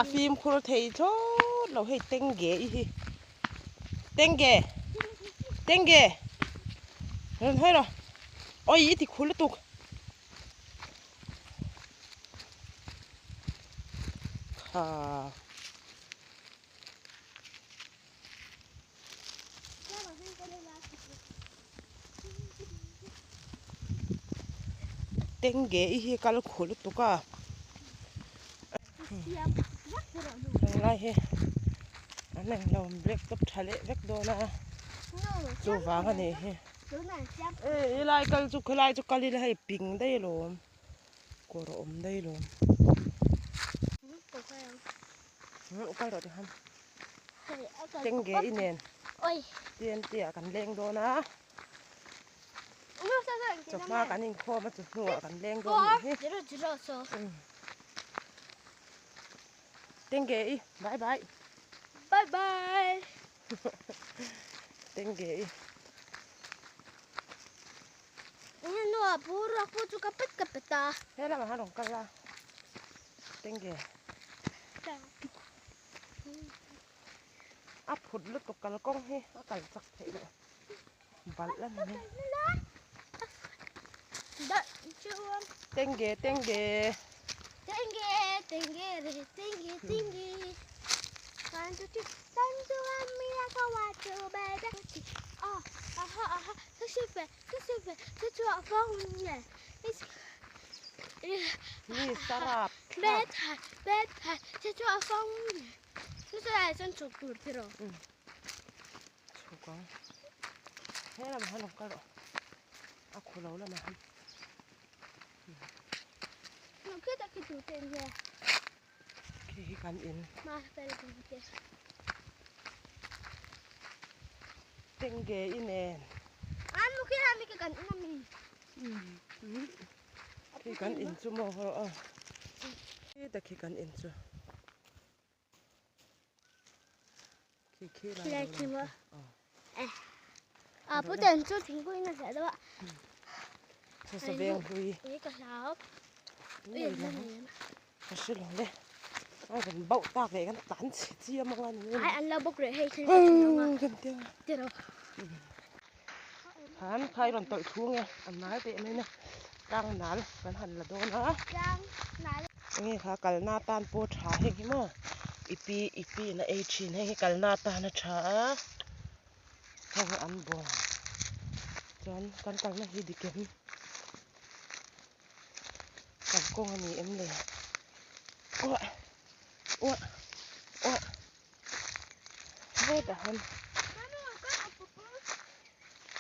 A fimkhur thei thlawt lo hei tengge i hi tengge tengge rawn hawi rawh awi i ti khu lutuk kha. Tengge i hi kal khu lutuk a tunlai hi an englo black top tha leh vek dawn a chuvang a nih hi helai kal chu khawlai chu kal ila hei ping daih alawm kawr a awm daih alawm kal rawh tikhan. Tengge i nen TNT ah kan leng dawn a chawhma kan inkhawm a chawhnu ah kan leng dawn anih hi Tengge i bye bye bye bye Tengge i He lamah khan rawn kal a Tengge. A phut lutuk kalkawng hi a kal chak theih loh balh a ni mai. Tengge tengge. Tengge tengge re tengge tengge. One two three one two one me I go one two baby. Oh aha aha Mi sarap chhuk ang he lamah hian rawn kal rawh a khu lo lamah hian khi hi kan in tengge i nen khi kan in chu maw rawh a khi ta khi kan in chu khi khi lai lo a pu ten chu thingpui na hliah deuh a saw saw veng hlui ka hlau Ka hre lo le. A rawn bauh tak leh kan tlan chhe chiam ang a ni. Ai an lo bawk reh hei thil ka thin ang a. Kan tia. Tiro. Khan khai rawn tawlh thung e. A nal teh mai na. Tlang nal kan han la dawn a. Tlang nal. Enge kha kalna atan pawh tha heng hi maw. Ipi ipi in a ei thin heng hi kalna atan a tha a. Heng hi an bawng. Chuan kan kalna hi dik em. Kan kawng a ni em le? Uah uah uah hetah hian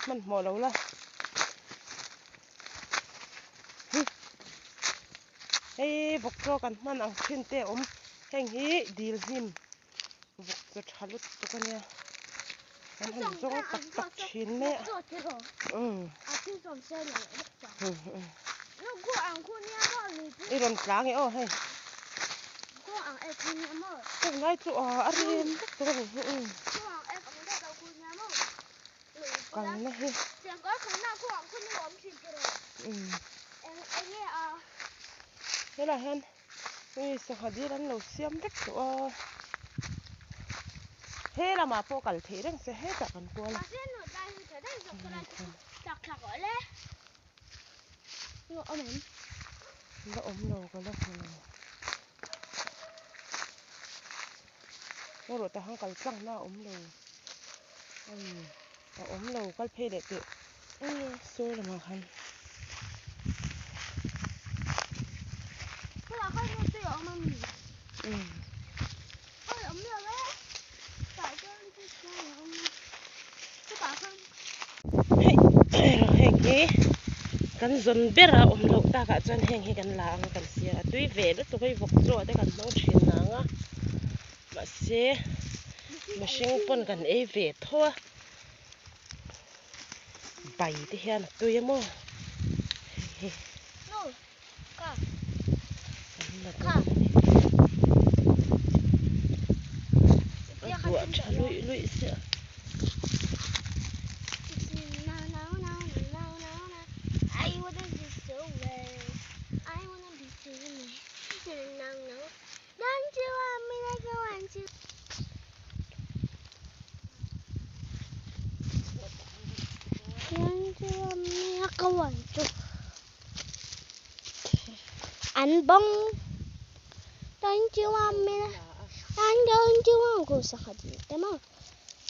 hmanhmawh lo la hi hei vawk chaw kan hman ang thin te a awm heng hi dil hnim vawk chaw tha lutuk a nia kan han zawng tak tak thin mai a umm i rawn tlang e aw hei tunlai chu a rem vek tawh a ni hi umm kalna hi umm helaiah hian. Hei sangha dil an lo siam vek tawh a he lamah pawh kal theih reng se hetah kan kual a la awm lo ka la hmu lo erawh tah kal tlang na a awm lo a awm lo kal phei leh teh. Saw lamah khan hei heng hi kan zawn ber a awm loh takah chuan heng hi kan la ang a kan siam a tui ve lutuk hei vawk chaw te kan hmang thin ang a mahse mihring pawn kan ei ve tho a. Bai te hian a tui a maw hei an la dawn a ni a duah tha luih luih sia. ka one two an bawng don't you want me and don't you want go sangha dil te maw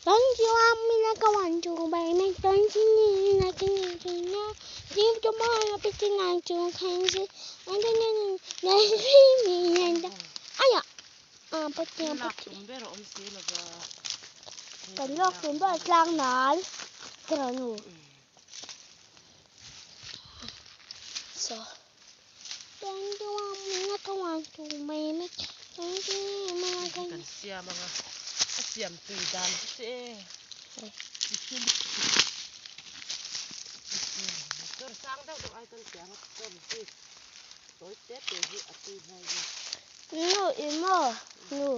don't you want me like I want you baby don't you need like I need you now give tomorrow picking out you can see and then then me and aya a pathian Lak pathian tum ber a awm si lova kan lak tum ber tlang nal ka rawn nu so kan siam anga a siam tui dan hi chu e chawr sang deuh deuh ai chuan tiang chawr bik tawi te te hi a tui hnai bik. Nu i maw nu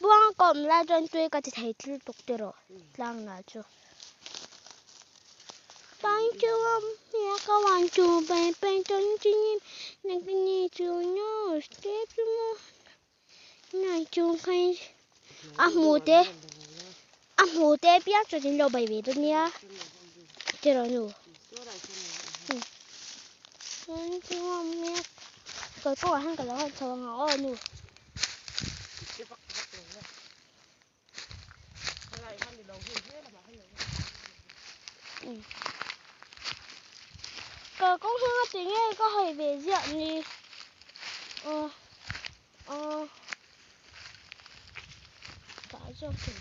buang ka awm lai chuan tui ka ti thei thil tuk ti rawh tlang nal chu. A hmu te a hmu te piang chuan in lo bei ve dawn nia ti rawh nu kal pawh ah hian ka lo han chho ang aw nu. Kalkawng hian a ti nge ka hawi ve ziah ni aw aw tah zawk chu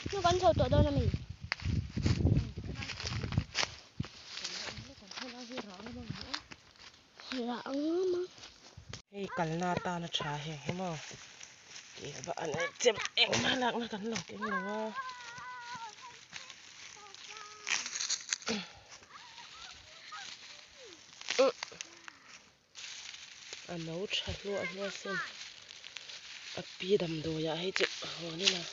chu kan chho tawh dawn a mi. Rah ang a. Hei kalna atana tha heng hi maw tih va an chem engmah lakna kan lo keng lo a. A no tha hluah hluah sin a pi damdawiah hei chu a hawn in a.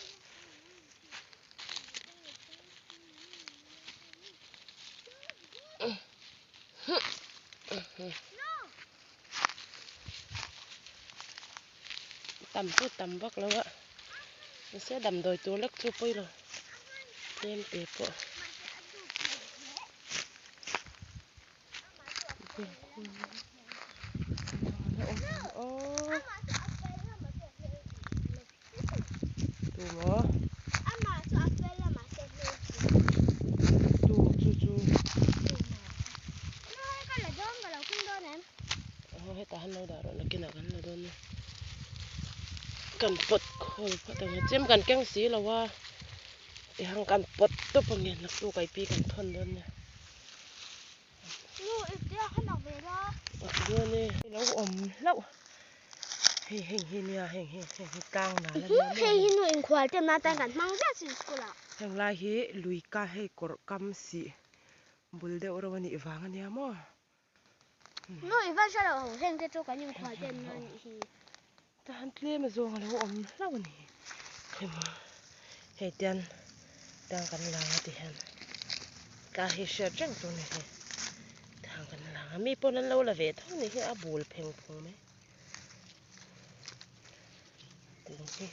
Tam chu tam vak lo a mahse damdawi tur lek chu pawi lo tlem te pawh. Tu maw? Tu chu chu. Aw hetah han lo dah rawh nakinah kan la dawn nia. Kan pawt khawl phawt ang a chem kan keng si lo a tihang kan pawt tawp ang e naktuk ai pi kan thawn dawn nia. Nu i tia kha nak ve la. Ak dawn e. Lo awm hlauh. Hei heng hi nia heng hi heng hi tlang nal a nia maw. Hei hi nu inkhual te na tan kan hmang zet sin school ah. Heng lai hi lui ka hei kawrh kam sih bul deuh reuh a nih vang a nia maw. Nu i va hre lo ho heng te chu kan inkhual te na nih hi. Tahan tlem a zawng a lo awm hlauh a ni. Hei maw hei tian tang kan lang a ti hian tla hi hriat reng tur a ni hei tang kan lang a mi pawn an lo la ve tho a ni hi a bul pheng phung mai kung hi.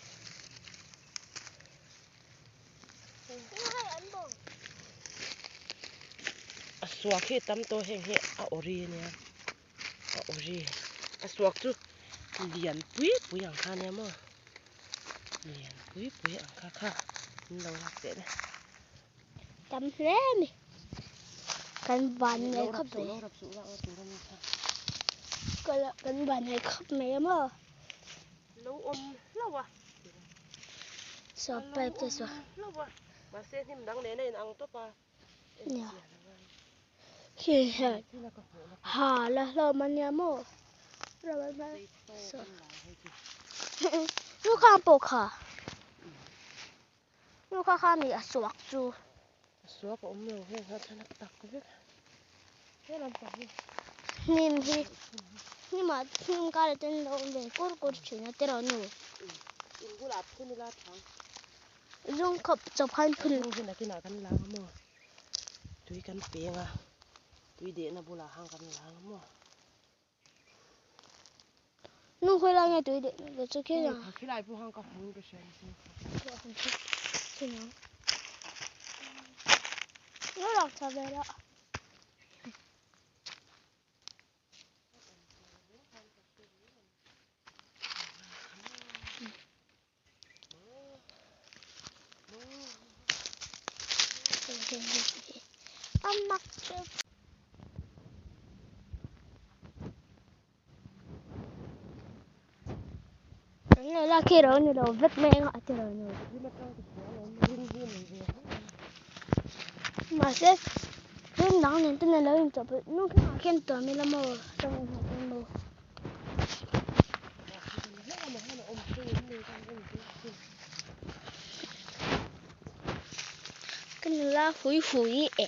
A suak hi tam tawh heng hi a awri a nia. A awri a suak chu lian pui pui ang kha ania maw lian pui pui ang kha kha an lo lak teh le. Tam hle a ni kan van nei khawp mai Lo rap suh lak na tur a ni kha. Kan van nei khawp mai a maw. Lo awm hlauh a. Saw pipe te saw. Hlauh a mahse hnim dang nen a inang tawp a. Nia. Khi hian ha la hlawm a nia maw. Saw. Nu kha pawh kha. Nu kha kha mi a suak chu. A suak a awm lo heng kha chuan a tak vek. He lampang hi. Hnim hi hnim ah hnim kar ah ten lo awm ve kur kur thin a tiraw nu. In bulah phun ila thang. Zung khawp chawp khan phun. Zung hi nakinah kan lang a maw. Tui kan peng a tui dehna bulah khan kan lang a maw. Nu khawi lai nge tui dehna te chu khi ang. Khilai pawh khan ka hmu in ka hria ni sin. Nu lak tha ve la. A mak teuh. Kan lo lak hi ro ni lo vek mai anga a ti ro ni lo. Mahse rim dang nen ten a lo inchawhpawlh nu thlengah khian tuam ila maw tawng engah chuan maw. Ka nula hui hui e.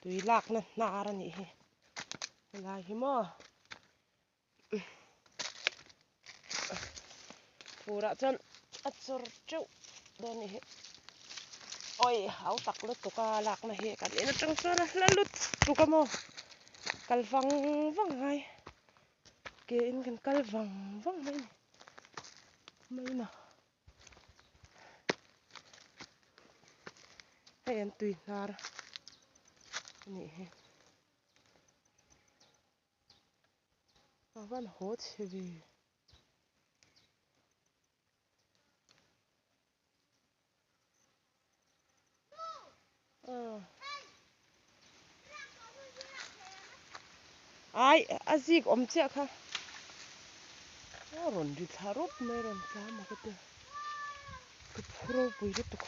Tui lakna hnar a nih hi helai hi maw furah chuan a chawr teuh dawn a nih hi awi hau tak lutuk a lakna hi kan en atang chuan a hla lutuk a maw kal vang vang a ngai ke in kan kal vang vang mai a ni mai na. Hei an tui hnar a nih hi a van haw chhe ve. Ai a zik awm chiah kha a rawn ri thla rawp mai rawn tla maw ka ti ka phu ropui lutuk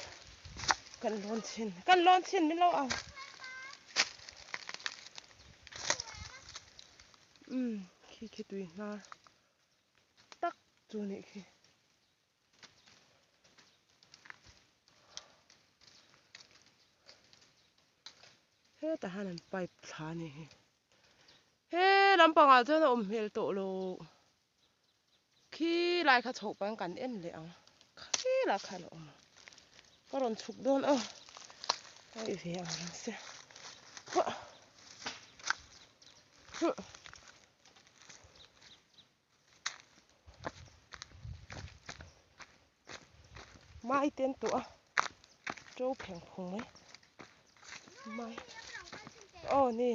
kan lawn chhin kan lawn chhin min lo au umm khi khi tui hnar tak chu nih khi. Hetah hian an pipe thla a nih hi he lampangah chuan a awm hmel tawh lo khi lai kha chhoh pahin kan en leh ang khi lah khan a awm ang ka rawn chhuk dawn a hei ve ang reng se huh huh. Mai te an tuah a to pheng phung mai mai aw ni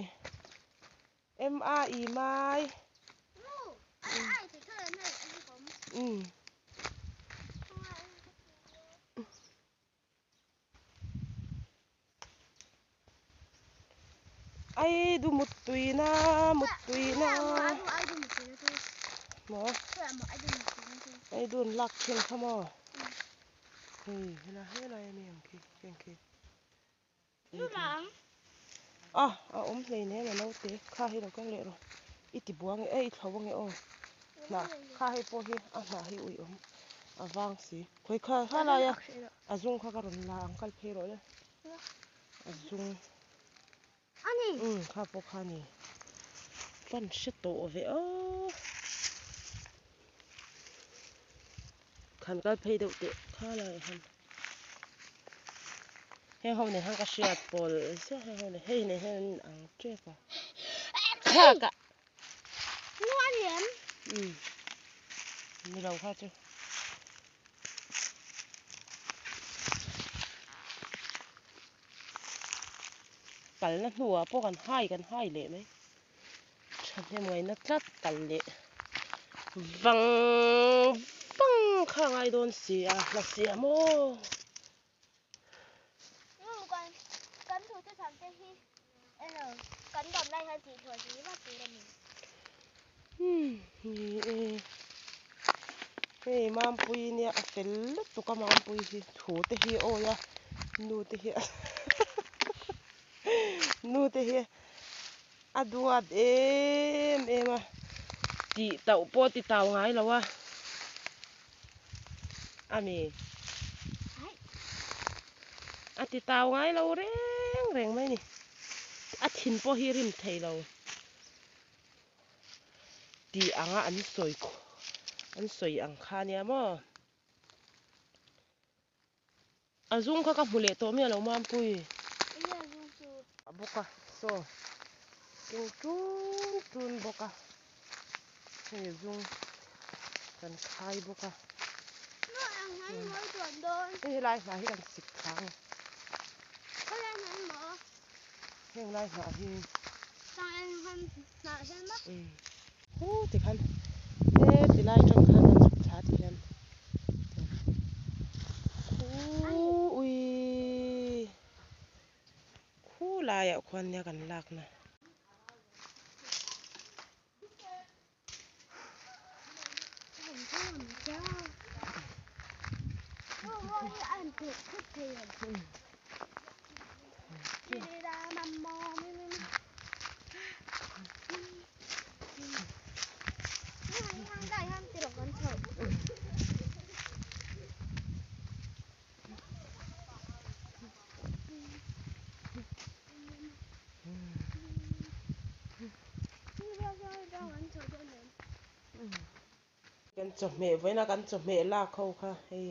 M A I mai umm. Ai du mut tui na mut tui na maw ai dun lak thin kha maw hei helai helai a ni ang khi heng khi a a awm hleinem a naute kha hi lo kal leh rawh i ti buang e i thlo ange aw hnah kha hei pawh hi a hnah hi ui awm a vang si khawi kha kha laia a zung kha ka rawn la ang kal phei rawh le a zung umm kha pawh kha a ni fan hre tawh ve aw khan kal phei deuh teh kha laiah hian heng ho nen hian ka hriat pawl ziah heng ho nen hei nen hian an ang tep a thlak ah umm ni lo kha chu. Kalna hnuah pawh kan hai kan hai leh mai thahnem ngaihna tlat kal leh vang vang kha a ngai dawn si a hla sia maw. Ni e hei Mampui nia a fel lutuk a Mampui hi thu te hi awi a nu te hi nu te hi a duat em em a tih tauh pawh ti tau ngai lo a ani a ti tau ngai lo reng reng mai a ni a thin pawh hi rim thei lo. Tih anga an sawi an sawi ang kha ania maw. A zung kha ka hmu leh tawh miah lo Mampui. A bawk a saw keng tun tun bawk a hei zung kan khai bawk a hei helai hnah hi kan sik thla ang heng lai hnah hi Umm hu tikhan he ti lai atang khan an chhuk thla ti hian. Khulaiah khuan nia kan lakna. Kan chawhmeh vawiina kan chawhmeh lak ho kha hei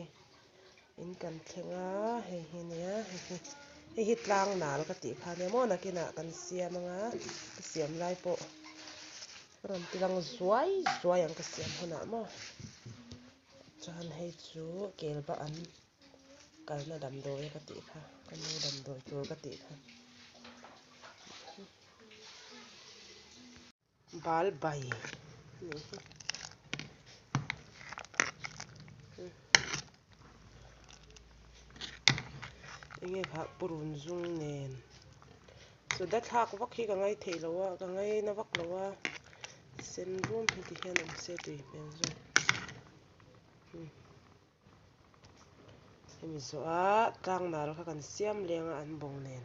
in kan thleng a hei hi nia hei hi hei hi tlang nal ka tih kha nia maw nakinah kan siam anga ka siam lai pawh ka rawn ti lang zuai zuai ang ka siam hunah maw chuan hei chu kel bah an kalna damdawi ka tih kha ka nu damdawi tur ka tih kha. Bal bai anih hi. Enge kha purun zum nen soda thlak vak hi ka ngai theih lo a ka ngai na vak lo a sen rum hi ti hian awm se tui hmel zawk. Hemi zawh a tlang nal kha kan siam leng a an bawng nen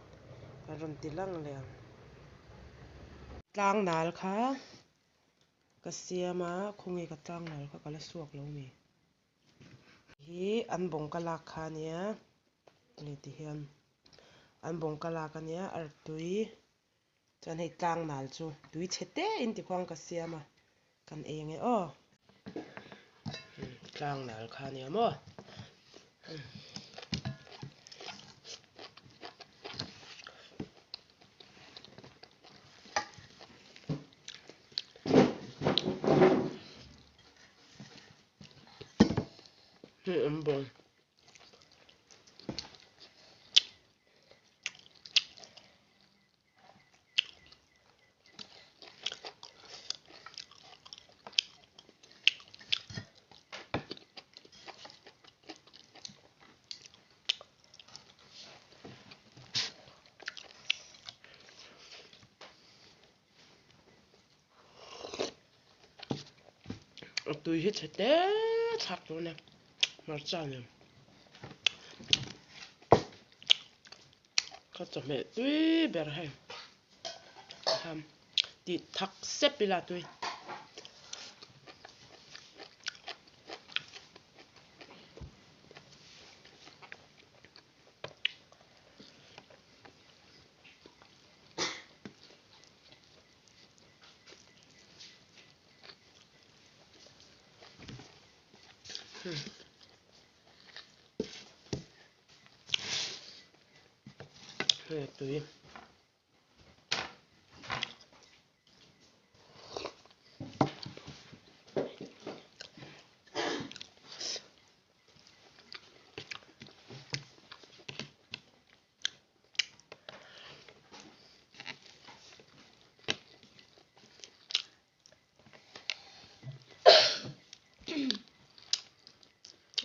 kan rawn ti lang leh ang. Tlang nal kha ka siam a khawnge ka tlang nal kha ka la suak lo mi. Hi an bawng ka lak kha ania hei ti hian an bawng ka lak ania artui chuan hei tlang nal chu tui chhe te in ti khuang ka siam a kan ei ange aw. Tlang nal kha ania maw. Hei an bawng. A tui hi chhe te thlak tur a nia hmarcha nen. Ka chawhmeh tui ber hei tih thak sep ila tui. Hei tui.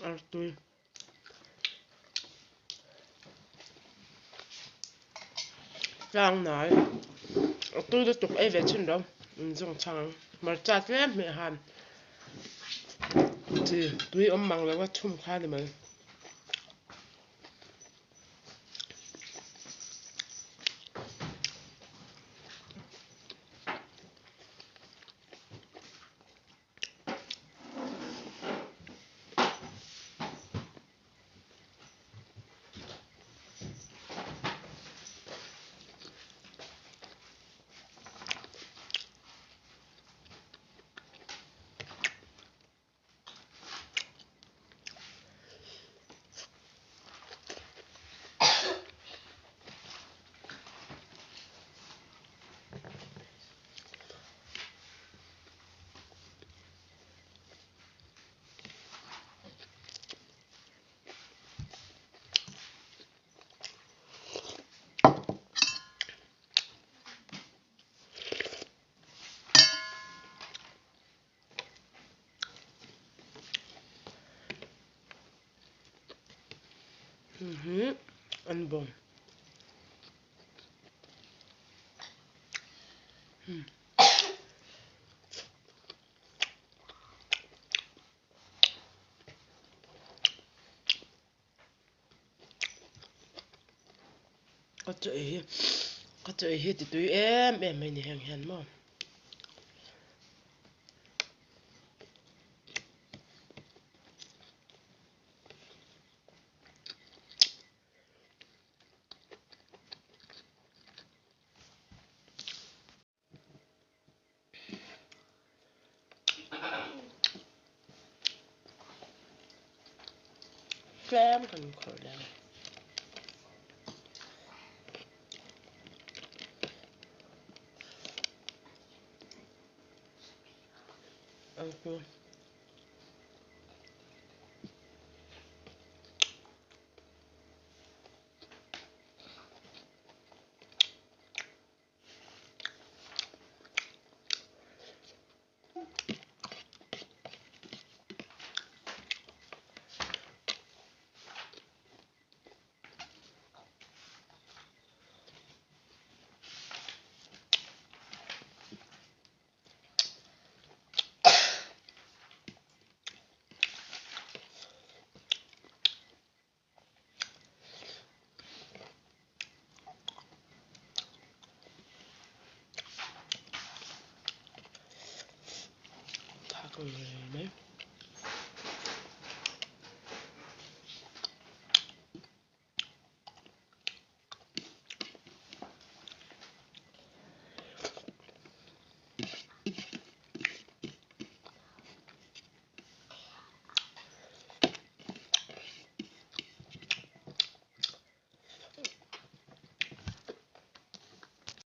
Artui. Tlang nai. A tui lutuk ei ve thin lo. In zawng chhang ang. Hmarcha tlem hmeh han. Chi tui awm mang lo a chhum kha ni mai. An bawng. Ka chaw ei hi ka chaw ei hi ti tui em em mai ni heng hian maw. Tlem kan khawrh leh ang. Ang chu.